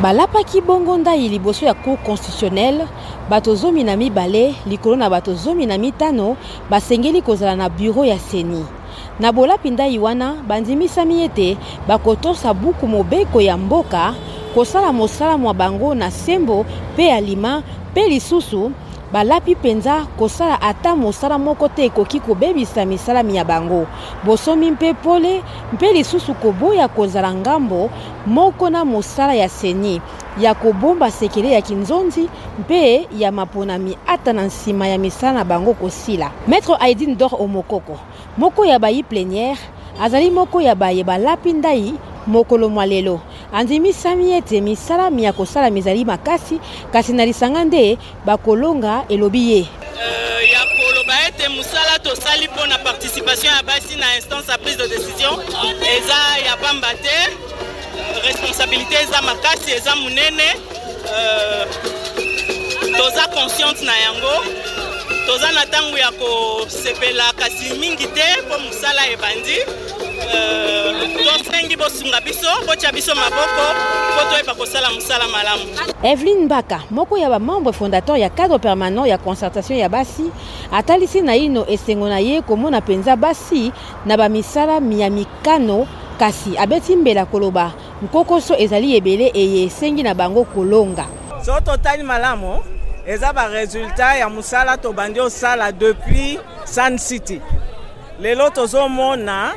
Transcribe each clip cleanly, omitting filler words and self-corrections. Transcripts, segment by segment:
Balapaki bongo ndayi liboso ya Cour constitutionnelle, bato 12 likolo na bato 15 basengeli kozala na bureau ya ceni. Na bolapi ndayi wana, bandimisami ete bakotosa buku mobeko ya mboka, kosala mosala mwa bango na sembo mpe alima mpe lisusu balapi mpenza kosala ata mosala moko te ekoki kobebisa misala mya bango, bosomi mpe pole mpe lisusu koboya kozala ngambo moko na mosala ya ceni ya kobomba sekele ya kinzonzi mpe ya maponami ata na nsima ya misala na bango kosila. Maitre Aidine Dor Omokoko, moko ya bayi plenière, azali moko ya baye balapi ndayi mokolo mwa lelo. Andimisami ete misala mya kosala mizali makasi, kasi na lisanga nde bakolonga, elobi ye. Ya koloba ete mosala tosali mpo na participation ya basi na instance ya prise de décision eza ya pamba te. Responsabilité eza makasi, eza monene. Toza consciente na yango, toza na ntango ya kosepela kasi mingi te mpo mosala ebandi. Tosengi bosunga biso, botia biso maboko mpo toyeba kosala mosala malamu. Evelyne Mbaka, moko ya bamembre fondateur ya cadre permanent ya concertation ya basi, atalisi naino esengo na ye komona mpenza basi na bamisala ya mikano, kasi abeti mbela koloba nkokoso ezali ebele eye esengi na bango kolonga. So totali malamu, eza ba résultat ya mosala tobandi osala depuis Sun City. Lelo tozomona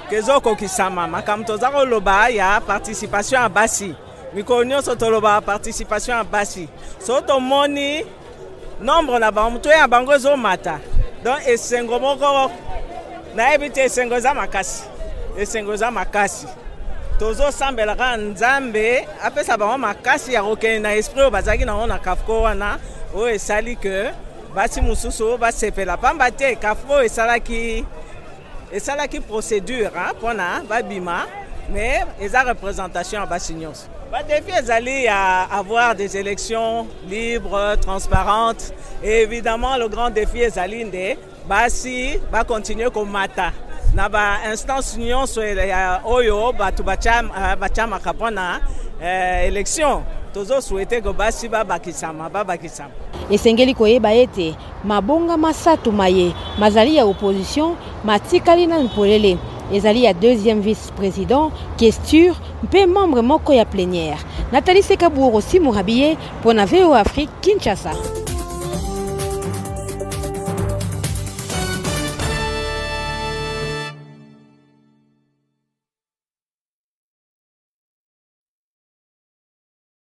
kezokokisama makambo toza koloba ya participation ya basi. Mikolo nyonso toloba participation ya basi. So tomoni nombre na bango, moto ya bango ezomata. Donc esengo moko nayebi te, esengo eza makasi, esengo eza makasi. Tozosambela kaka Nzambe apesa bango makasi ya kokende na esprit oyo bazalaki nango na CAFCO wana, oyo esali ke basi mosusu basepela pamba te. CAFCO esalaki procédure mpona babima, mais eza représentation ya basi nyonso. Badéfi ezali ya avoir des élections libres, transparentes, et évidemment le grand défi ezali nde basi bacontinue komata na bainstance nyonso oyo bato batiamaka mpona élection. Tozosouhaiter ke basi babakisama, babakisama. Esengeli koyeba ete mabonga masato maye mazali ya opposition matikali nanu polele, ezali ya deuxième vice-président, questeur mpe membre moko ya plénière. Nathalie Sekabouro Simorabiye mpo na VOA Afrique, Kinshasa.